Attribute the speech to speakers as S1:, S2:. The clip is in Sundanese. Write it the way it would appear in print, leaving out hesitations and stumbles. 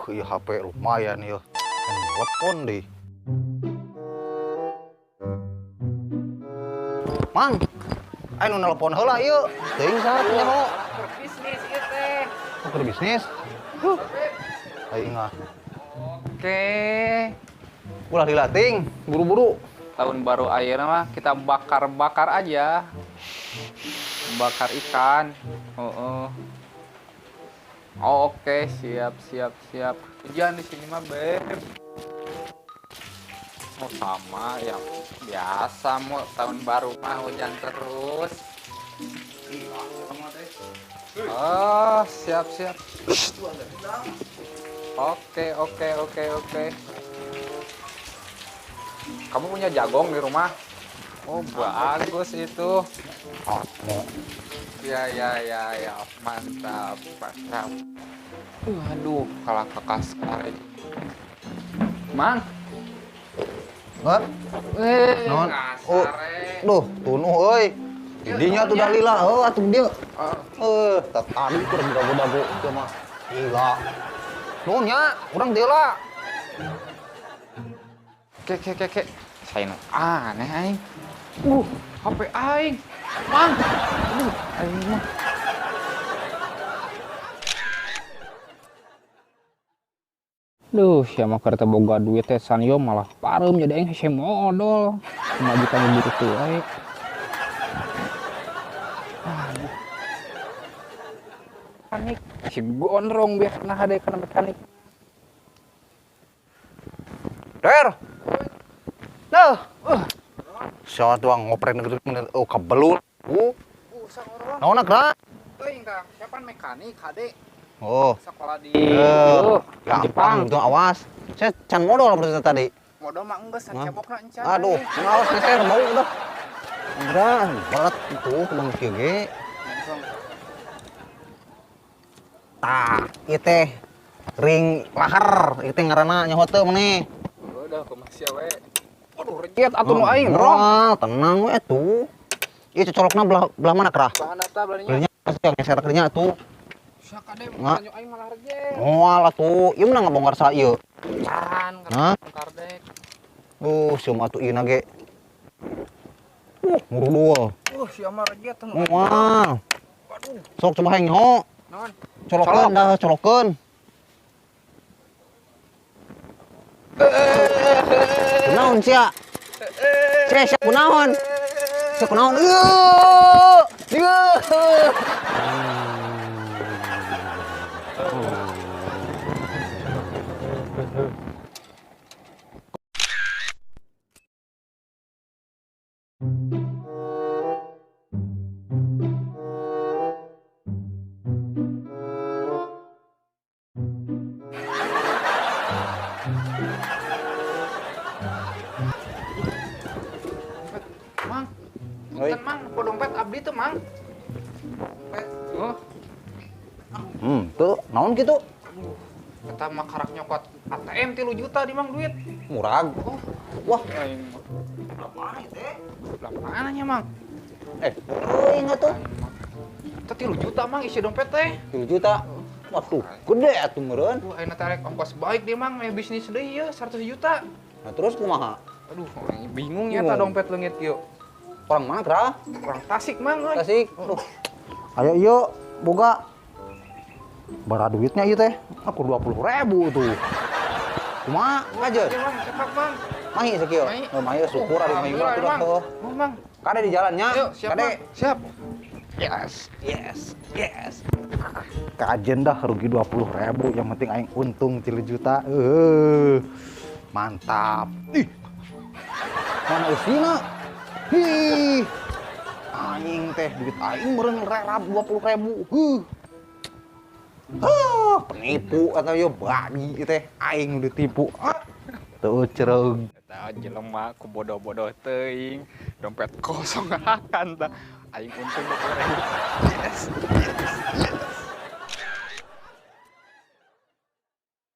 S1: Iya HP lumayan ya. Telepon deh. Mang, ayo nelpon heula ieu. Teuing saha teh nyaho?
S2: Keur bisnis ieu teh.
S1: Oh, keur bisnis? Ayo ingat.
S2: Oke.
S1: Ulah dilating, buru-buru.
S2: Tahun baru ayeuna mah kita bakar-bakar aja. Bakar ikan. Heeh. Oh, oke, siap, siap, siap. Hujan di sini mah, Beb. Oh, sama ya. Biasa mau tahun baru mah hujan terus. Oh, siap, siap. Oke, oke, oke, oke. Kamu punya jagong di rumah? Oh, bagus itu. Ya, ya, ya, ya, mantap, mantap. Aduh, kalah ke kasar. Mang.
S1: Hah? Non. Oh. Duh, tunuh euy. Didinya tuh dah lila, heuh atuh dieu. Tadi keur dago-dago ieu mah. Gila. Nuhun nya, urang teu lah.
S2: Ke ke ke ke. Saya nu aneh aing. HP aing. Mang. Aduh, aing mah. Duh, sia mah keur teu boga duit teh sanyo malah pareum jadi aing hese modol. Majikan butuh teu wae. Aduh. Panik, si gondrong biar kena hade kana mekanik.
S1: Der. Nah, Siapa tuang ngoprek negeri oh kabelul. Naon gerak?
S2: Teuing tah, siapa mekanik hade?
S1: Oh.
S2: Sekolah di
S1: Jepang tuh awas. Saya can modal berarti tadi.
S2: Modal mah enggeus cebokna encan.
S1: Aduh, awas geser bau udah. Berat, berat itu bang kieu ge. Tah, ieu teh ring lahar, ieu teh ngaranna nyaho teu maneh.
S2: Udah kumaha sia we. Aduh, rejet atuh nu aing, rong.
S1: Tenang we atuh. Ieu cocolokna belah mana kerah?
S2: Belah ta belah
S1: dinya. Geser ka dinya atuh.
S2: Sia kade nanya aing malah rejet.
S1: Moal atuh, ieu mah ngabongkar sa ieu.
S2: Can, bongkar dek.
S1: Sia mah atuh ieu na ge. Ngurudul.
S2: Sia mah rejet teh.
S1: Moal.
S2: Waduh.
S1: Sok coba hayang nyaho.
S2: Naon?
S1: Colokeun dah, colokeun. Kunaon sia? Sia sia kunaon? Sia kunaon? Ieu! Ieu!
S2: Mang, punten Mang, po dompet abdi tuh Mang. Dompet. Oh.
S1: Tuh, naon kitu?
S2: Eta mah karak nyokot ATM 3 juta di Mang duit.
S1: Murag.
S2: Oh.
S1: Wah.
S2: Aing mah.
S1: Apaan teh?
S2: Lah mana nya Mang?
S1: Euy tuh.
S2: Eta 3 juta Mang isi dompet teh.
S1: 3 juta. Waduh, gede atuh meureun.
S2: Ayeuna tarik ongkos baik dia Mang, meh bisnis deui ieu 100 juta.
S1: Nah, terus kumaha?
S2: Aduh, bingung ya ta dompet leungit kieu.
S1: Orang mana, Kra?
S2: Orang Tasik, Mang euy.
S1: Tasik. Aduh. Ayo ieu boga. Bara duitnya ieu teh. Aku 20.000 tuh. Kumaha aja?
S2: Mang, cekap, Mang.
S1: Mahi sakieu. Oh, mahi syukur ari mahi mah tuh.
S2: Oh, Mang.
S1: Kade di jalannya.
S2: Ayo, siap,
S1: Kade.
S2: Mang. Siap.
S1: Yes, yes, yes. Kajen dah rugi 20.000, yang penting aing untung 3 juta. Mantap. Ih. Mana usina? Hi. Aing teh duit aing meureun rerab 20.000. Huh. Huh, penipu atau yo babi teh aing nu ditipu. Ah, teu cereug.
S2: Eta jelema ku bodoh-bodoh teuing, dompet kosong akan tah. Aing untung 20.000. Yes. Yes.